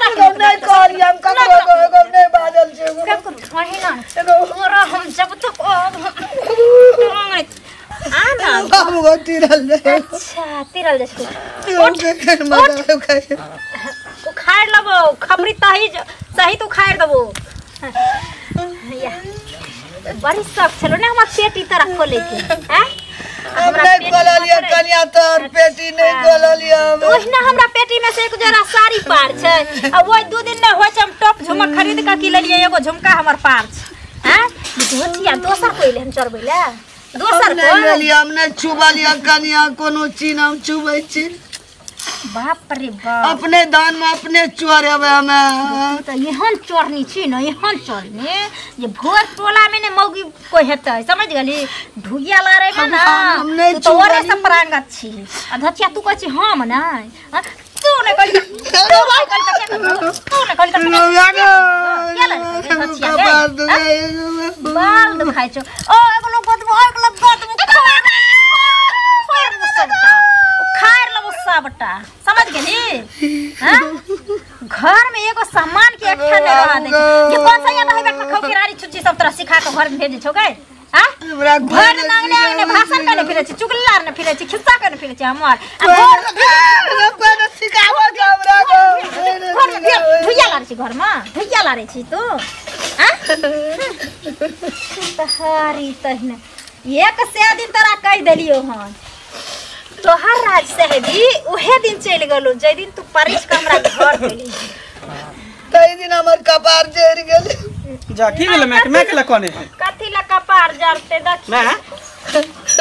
रख नहीं कहलियै हम ककरो एगो नहीं बाजल छै ककरो कहि ना तोरा हम जब तक आ ना बाबू गो तिरल जाय। अच्छा तिरल जाइ छै। उखाड़ लेबो खबरी तही सही तो उखाड़ देबो। बड़ी शौक छलो ने हमर पेटी तोरा खोले के। हैं हम नहीं खोललियै कनिया तोहर पेटी नहीं खोललियै हम। ओहिना हमरा पेटी में से एक जोड़ा साड़ी पार छै आ ओहि 2 दिन ने होइ छै हम टॉप झुमका खरीद के की लेलियै एगो झुमका हमर पार छै। हैं धोतिया दोसर कोइ ले हम चढ़बै ले दोसर कोइ लेलियै हम नहीं छुबलियै कनिया कोनो चीज हम छुबै छी। बाप रे बाप अपने दान में अपने चोरेबै हमे। त एहन चोरनी छी न एहन चोरनी जे भोर टोला में ने मौगी कोइ हेतै समझ गेली ढुगिया लड़ै में ना तू तो ओरे से प्रांगत छी आ धचिया तू कहै छी हम नै तू नै कहली तू नै कहली तू नै कहली बाल दुखाइ छौ। ओ एगो लोग बदबू एगो लोग बदबू खाएर लेबो सबटा समझ गेली। हां घर में एगो सामान के एकठा नहीं रहा दे के कौन सा यहाँ बैठ के खौकी छुच्ची सब तरह सिखा के घर में भेजे छौ गए। हां घर में आंगने आंगने भाषण करने फिरे छी चुगला ने फिरे छी खिस्सा करने फिरे छी हमर आ घर में कोई सिखाबो के हमरा घर में धुइया लारे छी घर में धुइया लारे छी तू। हां तहारी तहने एक से दिन तोरा कह देलियो हन तोहर राज साहेबी उहे दिन चलि गेलो जै दिन तू परिस के हमरा घर गेली तै दिन हमर कपार जरि गेल। जा की भेल मैं मैं केला कोने कथि ला कपार जरते देख मैं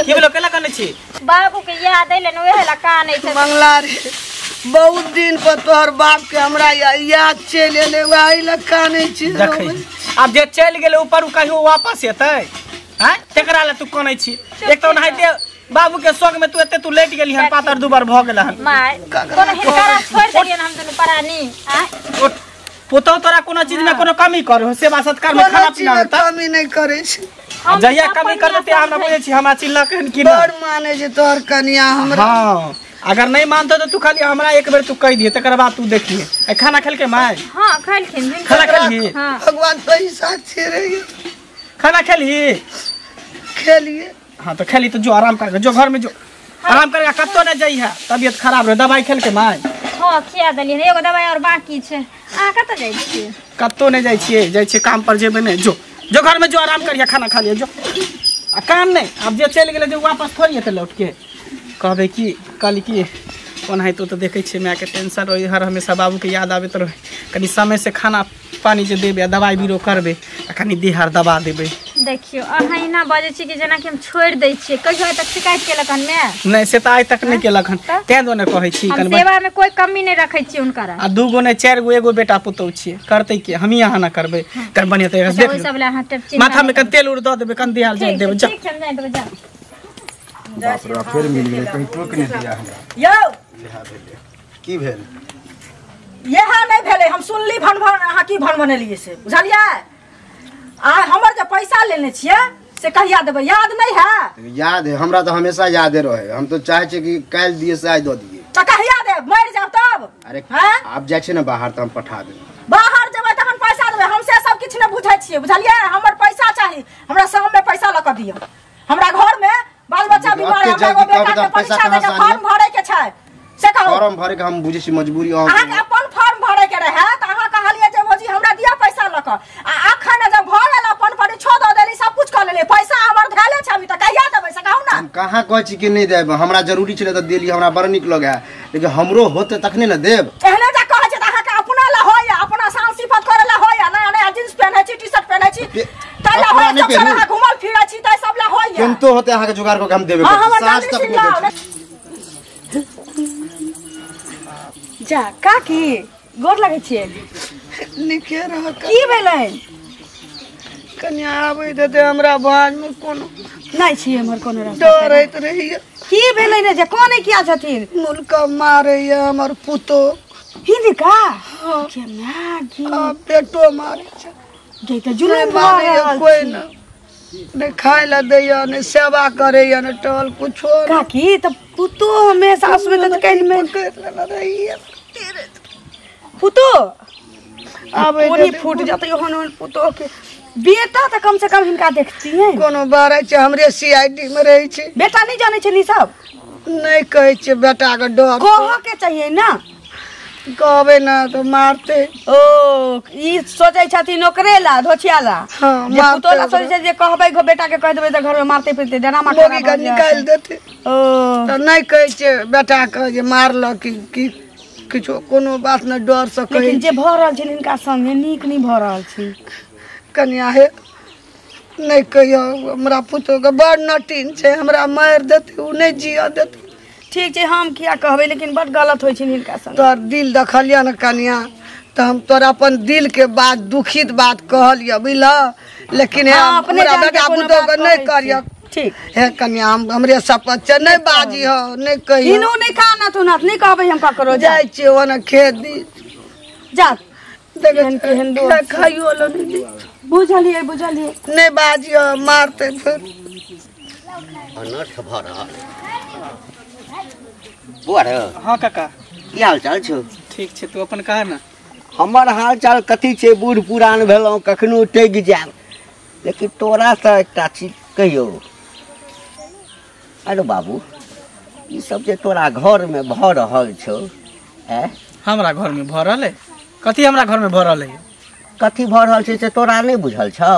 की भेल केला कोने छी बाबू के याद अइले न उहे ला कानै छै। मंगला रे बहुत दिन पर तोहर बाप के हमरा याद चलि एलै वही ला कानै छी। देखै आब जे चलि गेलै ऊपर उ कहियो वापस एतै हैं तेकरा ला तू कोनै छी। एक तो ओनाहिते बाबू के शौक में तू एते तू लेट गेली हन पातर दुबर भ गेल हन। My कोनो हिनकारा छोड़ देलियन हम दुनू परानी आ पुतौ तोरा कोनो चीज में कोनो कमी करो सेवा सत्कार में खाना पीना में कमी नहीं करे छी। जहिया कमी कर देते हमरा बुझै छी हमरा चिल्लक हन कि ना बड़ माने छै तोहर कनिया हमरा। हां अगर नहीं मानतो तो तू खाली हमरा एक बेर तू कह दिए तकर बाद तू देखिए। ए खाना खेलके my? हां खेलखिन। खाना खेलही? भगवान तो साक्षी रही। खाना खेलही? खेलिए। हाँ तो खेली तो जो आराम कर जो घर में जो आराम करेगा कत्तो नहीं जाई है तबियत खराब रहे दवाई खेल के my. हां खिया देलियै एगो दवाई और बाकी छै। अहाँ कत जाइ छी? कत्तो नहीं जाइ छियै जाइ छियै काम पर जेबै नहीं जो जो घर में जो आराम करिए खाना खा लियै जो आ काम नहीं अब जे चलि गेलै जे वापस थोड़ी एतै लौट के कहबै कि कहली कि ओनाहितो तो देखै छियै मायके टेंशन रहै हर हमेशा बाबूके याद आबैत रहै कनि समय से खाना पानी जे देबै आ दवाइ बीरो करबै आ कनि देह हाथ दबा देबै। देखियौ अहाँ एना बजै छी कि जेनाकि हम छोड़ि दै छियै कहियो आइ तक शिकायत केलक हन माय? नहि से तऽ आइ तक नहि केलक हन तें दुआरे कहै छी हम सेवा में कोई कमी नहि रखै छी हुनकर। आ 2 गो नहि 4 गो एगो बेटा पुतहु छियै करतै की हमही अहाँ ना करबै कनि बढ़िआँ तरीका से देख सब अहाँ माथा में कनि तेल उर दऽ देबै कनि देह हाथ जाइत देबै। ठीक छै हम जाइत देबै जा। बाप रे फेर मिल गेलै कहीं टोक नहि दिया हमरा। यौ की भेल? इएह नहि भेलै हम सुनली भन भन अहाँ की भन बनेलियै से बुझलियै। आ हमर जे पैसा लेने छियै से कहिया देबै याद नहीं है? याद है हमरा तो हमेशा यादे रहे हम तो चाहे छियै कि काल्हि दिए से आइ दऽ दिए। तऽ कहिया देब मरि जाब तब? अरे आब जाइ छियै ने बाहर तऽ हम पठा देब। बाहर जेबै तखन पैसा देबै हम से सब किछु नहि बुझै छियै बुझलियै। हमर पैसा चाही हमरा शाम में पैसा लऽ कऽ दिअ। हमरा घर में बाल बच्चा बीमार है हमरा एगो बेटा के परीक्षा दे के फॉर्म भरे के छै से कहू। फॉर्म भरे के हम बुझै छी मजबूरी अहाँ के अपन फॉर्म भरे के रहे त अहाँ कहलियै जे भौजी हमरा दिया पैसा ल क आ अखन जब भ गेल अपन परीक्षो द देली सब कुछ क लेली पैसा हमर धैले छै अभी त कहिया देबै से कहू ना। हम कहां कहै छी कि नहीं देब हमरा जरूरी छलै त देली हमरा बड़ नीक लगे लेकिन हमरो होते तखने न देब। एहने जे कहै छै त अहाँ के अपना ला होय अपना शान सिफत करे ला होय नया नया जींस पहनै छी टी शर्ट पहनै छी तै ला होय सब अहाँ घुमल फिरै छी तै सब ला होय किन्तु होते अहाँ के जुगाड़ क के हम देबे साँझ तक नहीं। जा काकी गोर लगै छियै। नीके रह। की भेलै? कनिया आबै देते हमरा भाँज में कोनो नहीं छी हमर कोनो रास्ता डरैत रहिए। की भेलै ने जे कोने किया छथिन? मुलका मारैया हमर पुतो। हिनका? हाँ। के मागी आ पेटो मारै छै। गे त जुलुम भऽ रहल कोई न ने खाय ला दैया ने सेवा करैया ने टहल कुछो। काकी त पुतो हमेशा सासु में त कहीं में पकड़ लेने रहिए। पुतो आब कोनी फूट जतै ओहन ओहन पुतो के बेटा त कम से कम हिनका देखती है कोनो बारे छै हमरे सीआईडी में रहै छै बेटा नहीं जानै छली सब नहीं कहै छै बेटा के डर कह के चाहिए ना कहबे ना तो मारते ओ ई सोचै छथिन ओकरे ला धोछिया ला हां जे पुतो ला सोचै छै जे कहबै घो बेटा के कह देबै त घर में मारते फिरते डरामा मोगी के निकाल देते ओ त नहीं कहै छै बेटा के जे मारलक की किछो कोनो बात न डर से कहै लेकिन जे भ रहल छै हिनका संगे नीक नहीं भ रहल छै कन्या हे नहीं कहियो हमरा पुतो के बड़ नटीन छै हमरा मारि देते उ नहीं जिया देते ठीक छै हम किया कहबै लेकिन बड़ गलत होइ छै हिनका संग तोर दिल देखलियै न कन्या त हम तोरा अपन दिल के बात दुखित बात कहलियै बुझल लेकिन अपने हमरा बेटा पुतो के नहीं करियो ठीक हे कन्या हम हमरे शपथ छै नहीं बाजी हो नहीं कहियो हिनू नहीं खाना तू नाथ नहीं कहबै हम ककरो जाइ छियै ओना खेत दी जा देख खाइयो लो नहीं बुझलियै बुझलियै नहीं बाजी हो मारते फिर अनर्थ भ रहल बुआ रे हां काका की हाल चाल छौ ठीक छै तू अपन कह ना हमर हाल चाल कथी छै बूढ़ पुरान भेलहुँ कखनो टगि जायब लेकिन तोरा से एकटा चीज कहियो अरे बाबू ई सब जे तोरा घर में भ रहल छौ ऐ हमरा घर में भ रहल है कथी हमरा घर में भ रहल है कथी भ रहल छै से तोरा नहीं बुझल छौ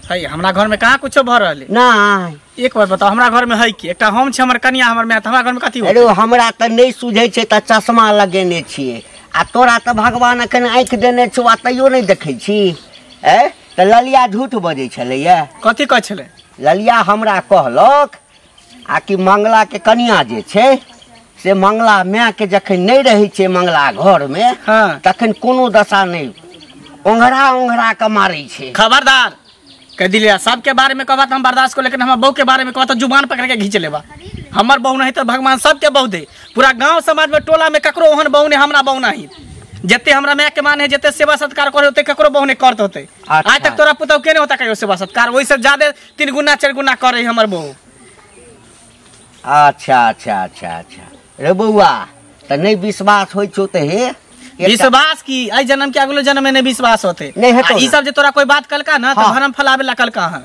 है हमरा घर में कहाँ कुछो भ रहल है नहीं एक बार बताओ हमरा घर में है की एकटा हम छै हमर कनिया हमर माय हमरा घर में कथी अरे हमरा त नहीं सुझै छै त चश्मा लगेने छियै आ तोरा त भगवान अखन आँखि देने छौ आ तैयो नहीं देखै छी ऐ त ललिया झूठ बजै छलैया कथी कहै छलै ललिया हमरा कहलक आ कि मंगला के कनिया जे छै से मंगला माय के जखन नहीं रहै छै मंगला घर में हाँ। तखन कोनो दशा नहीं ओंघरा ओंघरा के मारै छै खबरदार कह दिलिया सबके बारे में कहबा त हम बर्दाश्त कर लेकिन हमर बहू के बारे में कहबा त जुबान पकड़ के घींच लेबा हमर बहू नहीं त भगवान सबके बहू दे पूरा गांव समाज में टोला में ककरो ओहन बहू नहीं हमरा बहू नहीं जते हमरा माय के मान है जते सेवा सत्कार करे ओते ककरो बहू नहीं करत होते आज तक तोरा पुतहु के नहीं होता कहियो सेवा सत्कार ओहि से ज्यादा 3 गुना 4 गुना करे हमर बहू अच्छा अच्छा अच्छा अच्छा रे बौआ त नहीं विश्वास होइ छौ त हे विश्वास की आई जन्म के अगलो जन्म में नहीं विश्वास होते नहीं हेतौ ई सब जे तोरा कोई बात कलका ना त भरम फलावे ला कलका है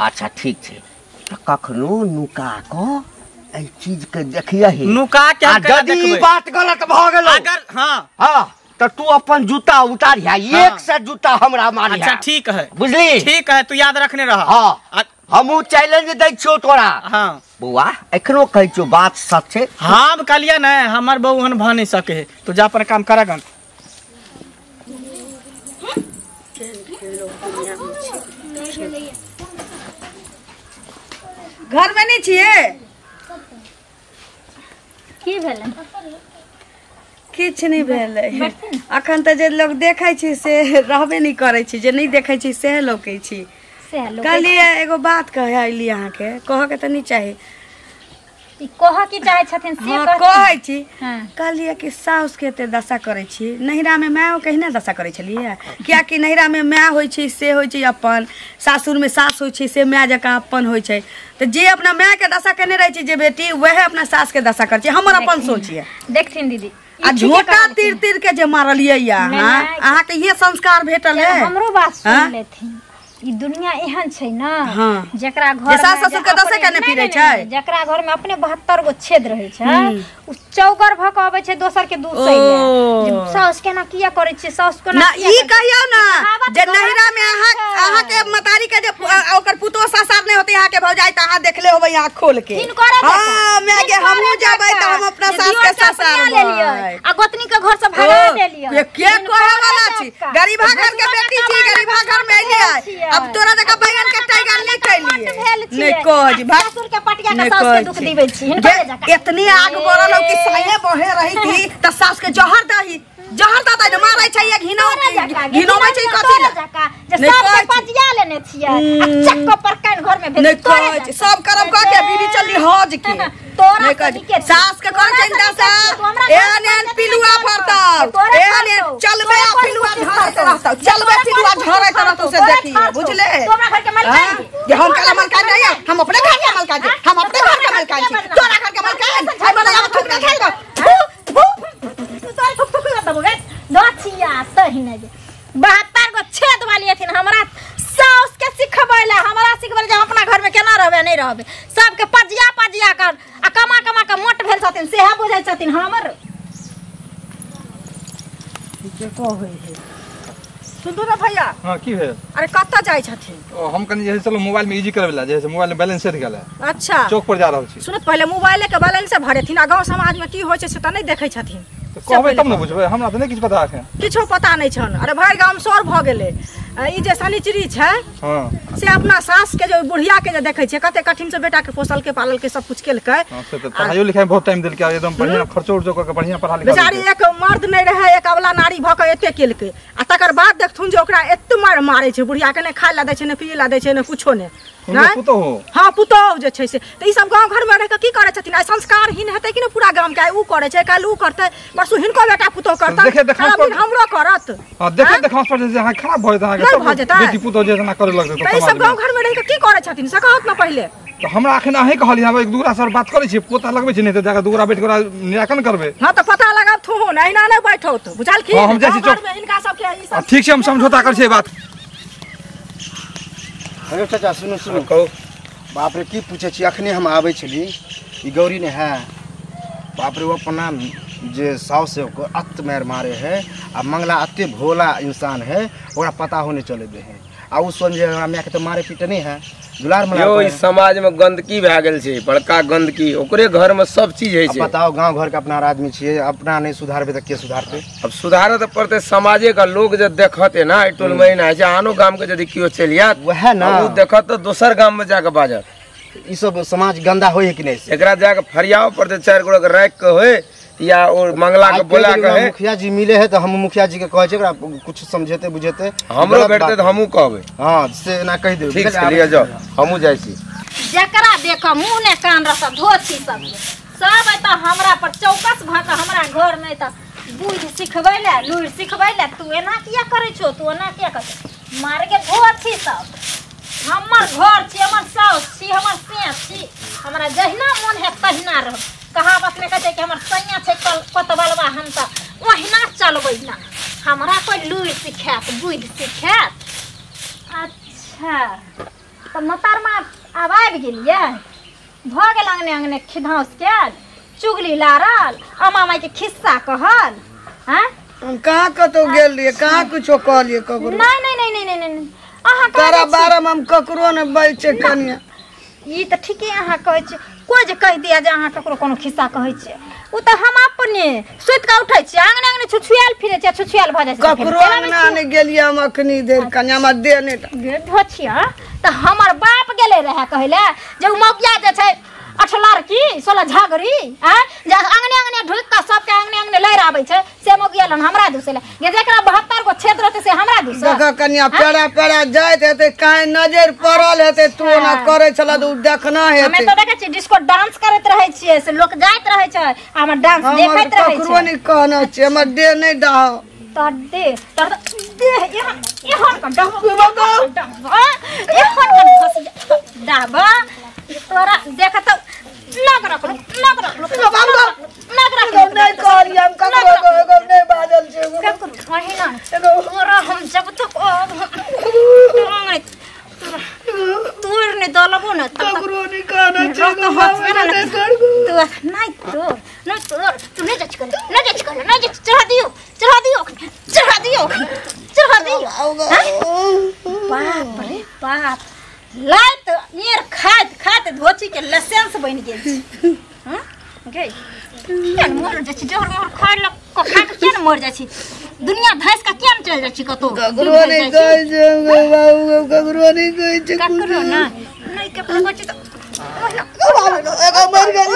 अच्छा ठीक छै त कखनो नुका क एहि चीज के देखियही नुका के हम यदि ई बात गलत भ गेलो अगर हां हां त तू अपन जूता उतारिहा एक से जूता हमरा मारिहा अच्छा ठीक है बुझली ठीक है तू याद रखने रह हां हमहू चैलेंज दै छियौ तोरा हां बौआ एखनो कहै छियौ बात सच छै हम कहलियै ने हमर बहू ओहन भ नहीं सके है तू जा पर काम करगन घर में नहीं छियै की भेलै किछु नहीं भेलै अखन तऽ जे लोग देखै छै से रहबे नहीं करै छै जे नहीं देखै छै सएह लौकै छी कहलियै एगो बात कहै अयली अहाँके कहऽके तऽ नहीं चाही कहऽ की चाहै छथिन से हाँ, कहै छी कहलियै कि साउस के एते दशा करै छी नैहरामे मायो के अहिना दशा करै छलियै कियाकि नैहरामे माय होइ छै से होइ छै अपन सासुरमे सास होइ छै से माय जकाँ अपन होइ छै तऽ जे अपना माय के दशा केने रहै छै जे बेटी वएह अपना सास के दशा करै छै हमर अपन सोच यऽ देखथिन दीदी आ झोटा तीर तीर के जे मारलियै यऽ अहाँ अहाँके इहे संस्कार भेटल है हमरो बात सुन लेथिन ई दुनिया एहन छै ना हाँ। जकरा घर सास ससुर के दशे केने फिरै छै जकरा घर में अपने 72 गो छेद रहै छै उ चौकर भ के अबै छै दोसर के दूसै ले सास केना किया करै छै सास कोना ना ई कहियौ ना जे नैहरा में अहाँ अहाँ के मतारी के जे ओकर पुतो ससार नै होतै अहाँ के भौजाई त अहाँ देखले होबै आँख खोल के हां मैं के हमहु जेबै त हम अपना सास के ससार लेलियै आ गोतनी के घर से भगा देलियै ये के कहे वाला छी गरीबा घर के बेटी छी गरीबा घर में एलियै अब तोरा जका बैगन के टाइगर नहीं कैलिए नहीं कह जी भाग ससुर के पटिया के सास के दुख दिबै छी हिनकर जका इतनी आग बरल हो कि साये बहे रही थी त सास के जहर दही जहर दतै न मारै छै एक घिनो घिनोबै छै कथि ले जे सब के पटिया लेने छियै आ चक्को पर कान घर में भेज तोरे सब करम क के बीबी चली हज के तोरा के सास के कर छै दशा एहन एहन पिलुआ फरतौ एहन एहन चलबे आ पिलुआ झरैत रहतौ चलबे पिलुआ झरैत रहतौ से देखिए बुझले तोरा घर के मलकान जे हम काला मलकान नहीं हम अपने घर के मलकान छी हम अपने घर के मलकान छी तोरा घर के मलकान हम मने आब थुक ना खाइबा थु थु तोरा थुक थुक कर देबो गे दछिया तहिने जे 72 गो छेद वाली हथिन हमरा साउस के सिखबै ला हमरा सिखबै जे हम अपना घर में केना रहबै नहीं रहबै सबके पजिया पजिया कर आ कमा कमा के मोट भेल छथिन सेहा बुझै छथिन हमर के कहै है। सुनू ना भैया। हां की भेल? अरे कतऽ जाइ छथिन? ओ हम कनी जे चलो मोबाइल में इजी करबै ला जे मोबाइल में बैलेंस सेट गेल है। अच्छा चौक पर जा रहल छी। सुनत पहिले मोबाइल के बैलेंस भरेथिन आ गांव समाज में की होइ छै से त नहीं देखै छथिन। त कहबै तब न बुझबै, हमरा त नहीं किछ पता अखन। किछो पता नहीं छन। अरे भाई गांव शोर भ गेलै। ई जे शनिचरी छै हां से अपना सास के जो बुढ़िया के जे देखै छै कते कठिन से बेटा के पोसल के पालल के सब कुछ केलकै। हां से त पढ़ाइयो लिखाइ में बहुत टाइम देलकै, एकदम बढ़िया खर्चो उर्चो क के बढ़िया पढ़ा लिखा। बेचारी एक मर्द नहीं रहे, एक अबला नारी भ के एते केलकै आ तकर बाद देखथुन जे ओकरा एते मार मारै छै बुढ़िया के, नै खाय ला दै छै नै पिए ला दै छै नै कुछो नै। पुतोहु हां पुतोहु जे छै से त ई सब गांव घर में रह के की करै छथिन? आइ संस्कारहीन हेतै कि नै पूरा गाम के? आइ उ करै छै काल्हि उ करतै परसू हिनको बेटा पुतोहु करतै हमरो करत। हां देखे देखास पर जे अहां खराब भ जेतै अहां के सब बेटी पुतोहु जे एना करे लगतै त ई सब गांव घर में रह के की करै छथिन से कहत न पहिले। त हमरा अखन अहीं कहली हम एक दूगरा सर बात करै छी पोता लगबै छी नै त जाके दूगरा बैठ के ओकरा निराकरण करबै। हां त पता लगाब थुहु न एना नै बैठौ त बुझल की? हां हम जाइ छी घर में हिनका सब के ई सब ठीक छै हम समझौता करै छी बात। हेलो चाचा सुनू सुनू कहू। बाप रे की पूछे छी, अखने हम आबै छली ई गौरी ने है बाप रे वो अपना जे साउस है ओकर अत मार मारे है आ मंगला अते भोला इंसान है ओकरा पता होने चले दे है आ उ समझे हमरा माय के तो मारे पीटे नहीं है दुलार मलार। यो इस समाज में गंदगी भए गेल छै, बड़का गंदगी, ओकरे घर में सब चीज है छै। बताओ गांव घर के अपना आदमी छियै, अपना नहीं सुधारबे त के सुधारते? अब सुधारे त पड़ते समाजे का लोग जब देखते ना एहि टोल में एना होइ छै, आनो गाम के यदि केओ चलि आयत वएह ना उ देखत त दोसर गाम में जाके बाजत। ई सब समाज गंदा होय है कि नहीं? एकरा जाके फरियाव पड़ते, चारि गोड़ा के राखि के होय या और मंगला के बोला के है। मुखिया जी मिले है तो हम मुखिया जी के कहै छै एकरा कुछ समझेते बुझेते, हमरो भेटते त हमहू कहबै। हां से ना कहि देबै। ठीक छै लिअ जाओ हमहू जाइ छी। जकरा देख मुंह ने कान रस धोछी सब सब एता हमरा पर चौकस भ के हमरा घर में त बुझ सिखबै ले लूर सिखबै ले तू एना किया करै छो तू एना किया करै छो? मार के धोछी सब हमर घर छी हमर साउस छी हमर सेया छी हमरा जहिना मन है तहिना रह। कहावत में कहै छै कि हमर सैया छै कतबलवा हम त ओहिना चलबै ना, हमरा कोई लूर सिखायत बुद्धि सिखायत। अच्छा त मोहतरमा आब आबि गेलियै भ गेल अंगने अंगने खिधाउस कयल चुगली लारल अमा माई के खिस्सा कहल। हां हम कहाँ कतौ गेल रहियै, कहाँ कुछो कहलियै ककरो? नहीं नहीं नहीं नहीं नहीं अहाँ तारा बारे में हम ककरो ने बजै छै कनिया। ई त ठीके अहाँ कहै छी, कोइ जे कहि दिया जे अहाँ ककरो कोनो खिस्सा कहै छियै उ त हम अपने सुति के उठै छियै अंगने अंगने छुछुआयल फिरै छियै छुछुआयल भऽ जाइ छै। ककरो अंगना नहि गेलियै हम अखनी देर कनिया हमरा देह नहि धोछिया त हमर बाप गेलै रहए कहै लए जे उ मौकिया जे छै 8 लड़की 16 झागरी आ जे अंगने अंगने ढुकि के सबके अंगने अंगने लड़ि आबै छै से मौकिया लन हमरा दुसै लए गे जेकरा 72 गो छेद रहतै से हमरा दुसै। देख कनिया पेड़ा पेड़ा जाइत हेतै काहे नजर पड़ल हेतै तू ओना करै छला त उ देखना हेतै। हमे त देखै छियै डिस्को डांस करैत रहै छियै से लोक जाइत रहै छै आ हमर डांस देखैत रहै छै। ककरो नहि कहना छै हमर देह नहि डाह तोर देह तोर देह एहन एहन क डहबो एहन क धस डाहबा तोरा देख त नग रखलो नग रखलो नग रखलो नहीं कहलियै हम ककरो एगो नहीं बाजल छै ककरो ओहिना तोरा हम जब तक तोर नहीं दलबो न ककरो नहीं कहना छै तू नहीं तोर नहीं तोर तू नहीं जच कर नहीं जच कर नहीं जच चढ़ा दियो चढ़ा दियो चढ़ा दियो चढ़ा दियो। बाप रे बाप लाइत नियर खाइत खाइत धोची के लाइसेंस बनि गेल छै। हां गई किया मर जाइ छी जोर मोर खाइ ल खा के किया मर जाइ छी दुनिया धैस के किया चलि जाइ छी कतौ? ककरो नहीं कहै छै बाबू ककरो नहीं कहै छै ककरो ना नहीं ककरो कहै छै त एगो मर गेल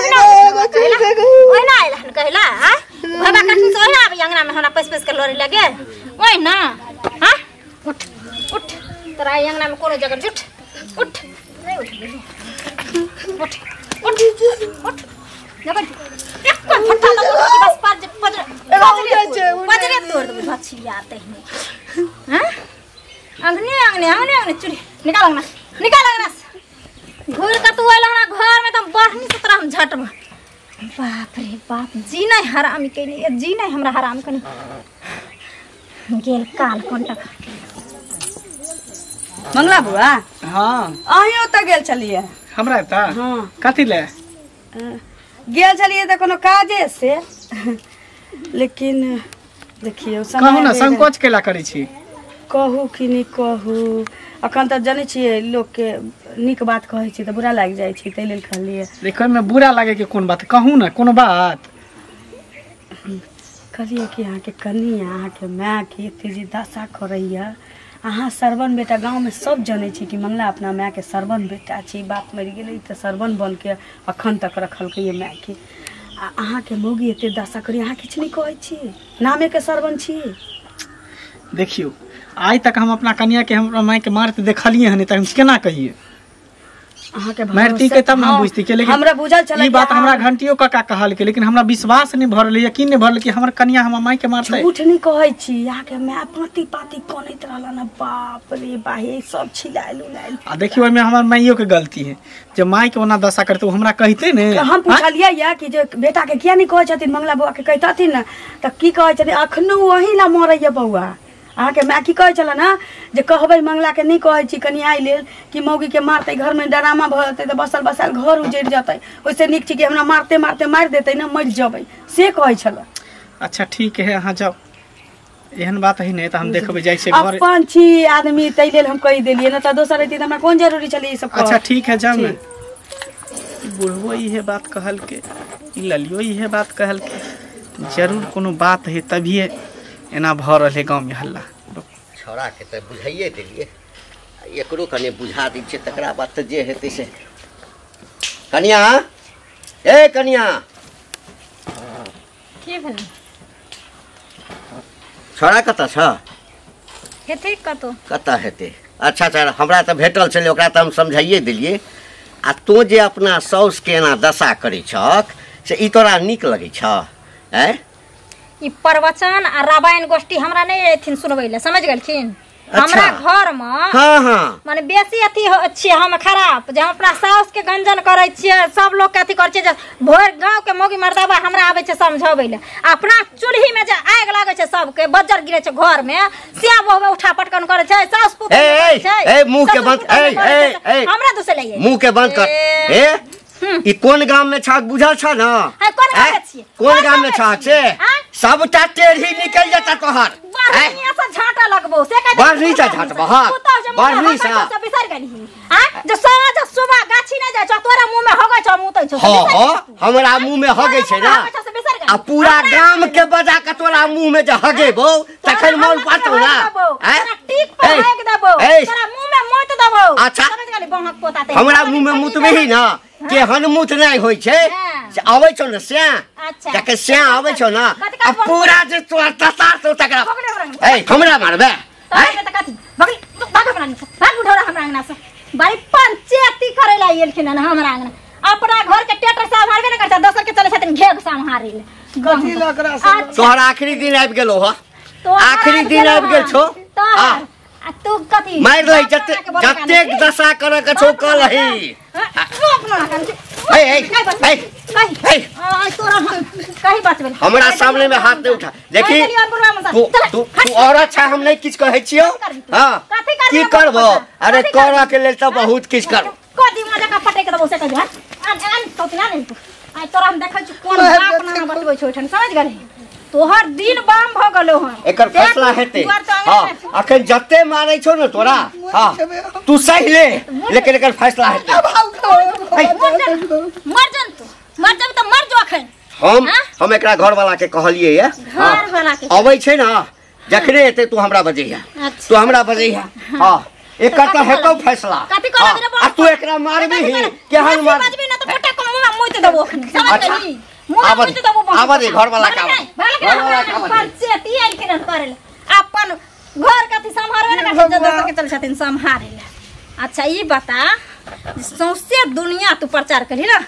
एगो चलि गेल ओहिना आयल हन कहला आ बाबा कठिन से ओहिना आबै अंगना में हमरा पैस पैस के लड़े लगे ओहिना। हां उठ उठ तोरा अंगना में कोनो जगह झूठ उठ नहीं उठ उठ उठ उठ जब एक कोन फट्टा लगो बस पज पज पजरे तोड़ देबो भछिया तहिने। हां अंगने अंगने अंगने अंगने चुरी निकाल अंगना निकाल अंगना घूर के तू आयल हमरा घर में त बढ़नी से तोरा हम झटब। बाप रे बाप जी नहीं हरामी कइने जी नहीं हमरा हराम कइने। गेल काल कोनटा मंगला बुआ। हां अहीं ओतऽ गेल छलियै? हमरा एतऽ? हां। कथी ले गेल छलियै? तऽ कोनो काजे से, लेकिन देखियौ कहू ना, संकोच केला करै छी? कहू कि नहि कहू, अखन तऽ जनै छियै लोकके नीक बात कहै छी तऽ बुरा लागि जाइ छै, ताहि लेल कहलियै। देखो एहिमे बुरा लागे के कोन बात, कहू ना कोनो बात। कहलियै कि अहाँके कनिया अहाँके मायके एते जे दशा करैया, अहाँ सरवन बेटा, गाँवमे सब जनै छै कि मंगला अपना मायके सरवन बेटा छै, बाप मरि गेलै तऽ सरवन बनके अखन तक रखलकै मायके, आ अहाँके मौगी एते दशा करी, अहाँ किछु नहि कहै छी, नामेके सरवन छी। देखियौ आइ तक हम अपना कनिया के हमरा माय के मारते देखलियै हन, तऽ हम केना कहियै? अहाँके मारती के तब ना बुझती के, लेकिन हमरा बुझल छलै ई बात हमरा घंटियो काका कहलकै, लेकिन हमरा विश्वास नहीं भरल, यकीन नहीं भरल कि हमर कनिया हमरा माय के मारतै। झूठ नहीं कहै छी, अहाँके माय पाती पाती कनैत रहल ना, बाप रे बाहे सब छिलायल उलायल। आ देखियौ ओहिमे हमर माइयो के गलती है, जे माय के ओना दशा करते हमरा कहिते ने। हम पुछलियै या कि जे बेटा के किया नहीं कहै छथिन, मंगला बौआ के कहितथिन ना, तऽ की कहै छथिन, अखनो वही ला मरैया बौआ। अहाँके माय की कहै छलै ना जे कहबै मंगला के नहीं कहै छी कनि आइ लेल कि मौगी के मारतै, घर में डरामा भऽ जेतै तऽ बसल बसायल घर उजड़ि जेतै, ओहिसँ नीक छै कि हमरा मारते मारते मारि देतै ना, मरि जेबै, से कहै छलै। अच्छा ठीक है, अहाँ जाउ, एहन बात है नहीं तऽ हम देखबै जाइ छियै घर। अपन छी आदमी ताहि लेल हम कहि देलियै, ना तऽ दोसर रहितै तऽ हमरा कोन जरूरी छलै ई सब। अच्छा ठीक है, जाउ ने। बुढ़बो इहे बात कहलकै, ई ललियो इहे बात कहलकै, जरूर कोनो बात है तभिए एना भऽ रहल है गाँवमे हल्ला। छौड़ाके तऽ बुझाइए देलियै, एकरो कने बुझा दै छियै, तकरा बाद तऽ जे हेतै से। कनिया, ए कनिया, की भेलै? छौड़ा कतऽ छ? हेतै कतौ। कतऽ हेतै? अच्छा अच्छा, हमरा तऽ भेटल छलै, ओकरा तऽ हम समझाइए देलियै। आ तोँ जे अपना साउसके एना दशा करै छक से ई तोरा नीक लगै छ? आँय, ई प्रवचन आ रामायण गोष्ठी हमरा नहीं अथिन सुनबै ले, समझ गेलखिन? अच्छा। हमरा घर में हाँ हाँ माने बेसी अथी छियै हम खराब, जे हम अपना साउस के गंजन करै छियै, सब लोग के अथी करै छियै, जे भरि गाँव के मौगी मर्दाबा हमरा आबै छै समझाबै ले। अपना चूल्ही में जे आगि लागै छै सबके, बज्जर गिरै छै घर में, से बहु उठा पटकन करै छै, साउस पुतोह ए ए मुंह के बंद, ए ए हमरा दूसरे लइए, मुंह के बंद कर। ए ई कोन गाम में छाक बुझल छ ना? कोन गाम में छी? कोन गाम में छाक से सबटा टेढ़ी निकल जाता तोहर। बढ़िया से झाटा लगबो से कह, बढ़नी से झाटबो। हां बढ़नी से बिसर गेलही। हां जे साँझ सुबह गाछी नै जाय छ, तोरा मुंह में हगै छ, मुतै छ। हां हमरा मुंह में हगै छै ना, आ पूरा गाम के बजा के तोरा मुंह में जे हगेबो तखन मोन पातौ ना। तोरा टीक पर हग देबो, तोरा मुंह में मुत देबो। अच्छा समझ गेली? बहक पोता ते हमरा मुंह में मुतबही ना, केहन मुत नहीं होइ छै से आबै छौ ने स्या। अच्छा जके स्या आबै छौ ना, आ पूरा जे तोरा ततार छौ तकरा। ए हमरा मारबे? ए त कथि भगली तू, भाग हमरा अंगना से, भाग उठौरा हमरा अंगना से। बड़ी पंचायती करे ला एलखिन हन हमरा अंगना। अपना घर के टेटर सम्हारबे ने करता, दोसर के चले छथिन घेघ सम्हारे ले। कथी लकरा से तोहर आखिरी दिन आबि गेलो ह, आखिरी दिन आबि गेल छौ। आ तू कथि मारि लही, जतेक जतेक दशा करे के छौ कलही। ए ए ए तोरा हम कही बचबे, हमरा सामने में हाथ नहीं उठा। देखी तू तू तू औरत छ, हम नहीं किछ कहै छियौ। हां की करबो? अरे करऽ के लेल तऽ बहुत किछ कर। कथि मजा का पटक देबो से कह। आन आन तो ना नहीं तू, आ तोरा हम देखै छी कोन बाप ना बचबै छौ ओठन, समझ गेलही? तोहर दिन बाम भ गेलो हन, एकर फैसला हेतै। हां अखन जते मारै छौ ने तोरा, हां तू सही ले, लेकिन एकर फैसला हेतै। मर जन तू, मर जब त मर जो अखन। हम एकरा घर वाला के कहलियै ये, घर वाला के अबै छै ना, जखने एतै तू हमरा बजैया, तू हमरा बजैया। हां एकर त हेतौ फैसला। आ तू एकरा मारबी केहन मारबी ना त फटा को मुंह में मुइत देबो अखन, समझ गेली? आबा दे घर वाला का, घर वाला का पंचायती एलखिन हन करे अपन घर कथि सम्हारबे ने करतै, दोसर के चल छथिन सम्हारे ले। अच्छा ई बता, सौंसे दुनिया तू प्रचार करी ना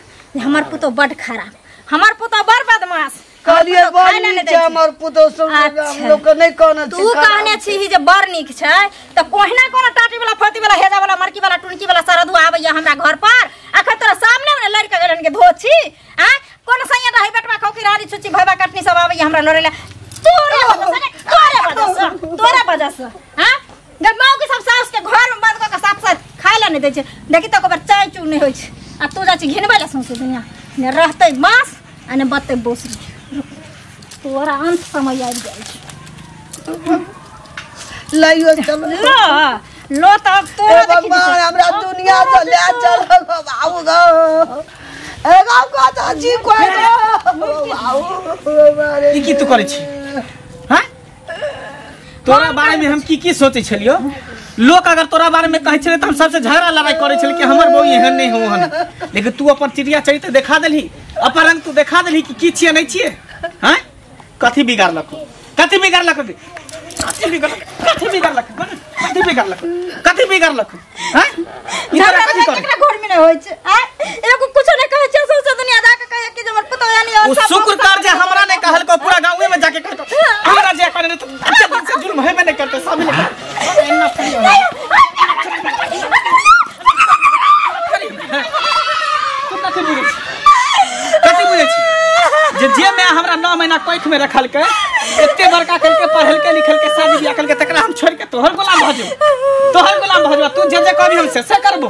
हमर पुतो बड खराब, हमर पुतो बड़ बदमाश, कहलियै बड़ नीक छै हमर पुतो, सब हम लोग के नहीं कहने छी। तू कहने छी जे बड़ नीक छै, त कोहिना कोना टाटी वाला फती वाला हेजा वाला मरकी वाला टुनकी वाला सरदू आबैया हमरा घर पर, अखन तोरा सामने में लड़ि के गेलन के धोछी। आ कोन सैया रहै बेटवा खौकी रानी छुच्ची भैबा कटनी सब आबैया हमरा लड़ै ले, तू तोरे वजह से तोरे वजह से तोरे वजह से हां जब माऊ के सब सास के घर में बंद क के साथ साथ खाय ला नहीं दै छै देखी त ओकर चाय चू नहीं होय छै आ तू जा छी घिनबै ला सौंसे दुनिया ने रहतै मांस आ ने बतै बोसरी तोरा अंत समय आबि जाइ छै लइयो चल लो लो तब तोरा देखी भगवान हमरा दुनिया से ले चल बाबू गो ए गाव का जी कोई बाबू ई की तू करै छी हां तोरा बारे में हम की की सोचै छलियो लोग अगर तोरा बारे में कहै छलै त हम सबसे झगड़ा लड़ाई करै छलियै कि हमर बहू एहन नहीं हो ओहन लेकिन तू अपन चिड़िया चरित्र देखा देलही अपन रंग तू देखा देलही कि की छियै नहीं छियै हां कथी बिगाड़लक कथी बिगाड़लक कथी बिगाड़लक कथी बिगाड़लक कथी बिगाड़लक कथी बिगाड़लक हां ई तोरा कथी कर केकरा घर में नहीं होय छै आ एगो कुछो नहीं कहै छै सौंसे दुनिया जा के कहै कि हमर पुतोह यानी ओ शुक्र कर जे हमरा नहीं कहलको पूरा गांवे में जाके कहलको हमरा जे करे त अते दिन से जुल्म हेबे नहीं करते सब नहीं तू कथी बुझै छी कथी बुझै छी जे जे मैं हमरा 9 महीना कोख में रखलकै एते बड़का करके पढ़लकै लिखलकै शादी बियाह करके तकरा हम छोड़ के तोहर गुलाम भऽ जेबो तोहर गुलाम भऽ जेबो तू जे जे कहबी हम से से करबो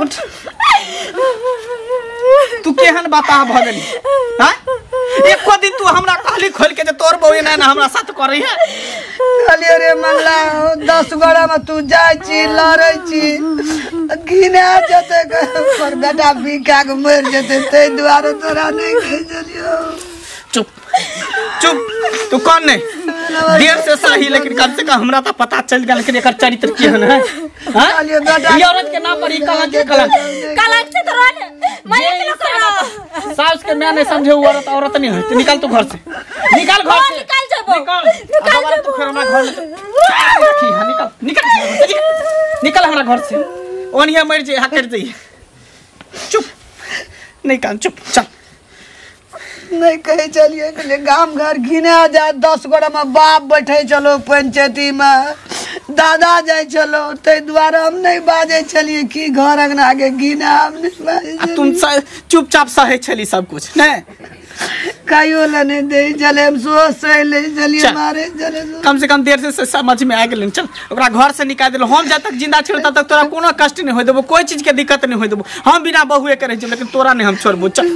उठ तू केहन बताह भऽ गेली हां एको दिन तू हमरा कहली खोल के जे तोर बहू एना एना हमरा साथ करै है कहलियै रे मंगला 10 गोरा में तू जाइ छी लड़ै छी घिना जेतै पर बेटा बिका के मरि जेतै ताहि दुआरे तोरा नहि कहै छलियौ। चुप चुप तू कौन नहीं देर से सही लेकिन कम से कम हमरा तो पता चल गेल कि एकर चरित्र केहन है हां ई औरत के नाम पर ई कलंक के कलंक कलंक से तो रहने मैं एक सास के मैं नहीं समझे वो औरत औरत नहीं है निकाल तू घर से निकाल घर से निकाल जबो निकाल निकाल तू फिर हमरा घर में रखी हां निकाल निकाल निकाल हमरा घर से ओनिया मर जे हा कर दे चुप नहीं कान चुप चल नहीं कहे चलिए कहलिए गाम घर घिना जाए 10 गोरा में बाप बैठे चलो पंचायती में दादा जाए चलो ताहि दुआरे हम नहीं बाजे चलिए कि घर अंगना के घिना हम नहीं बाजे। तुम चुपचाप सहे छली सब कुछ नहीं कहियो ला नहीं दे चले हम सोच सह ले चलिए मारे चले कम से कम देर से समझ में आ गेल। चल ओकरा घर से निकाल देलो हम जब तक जिंदा छियो तब तक तोरा कोनो कष्ट नहीं होय देबो कोई चीज के दिक्कत नहीं होय देबो हम बिना बहुए के रह जेबो लेकिन तोरा नहीं हम छोड़बो। चल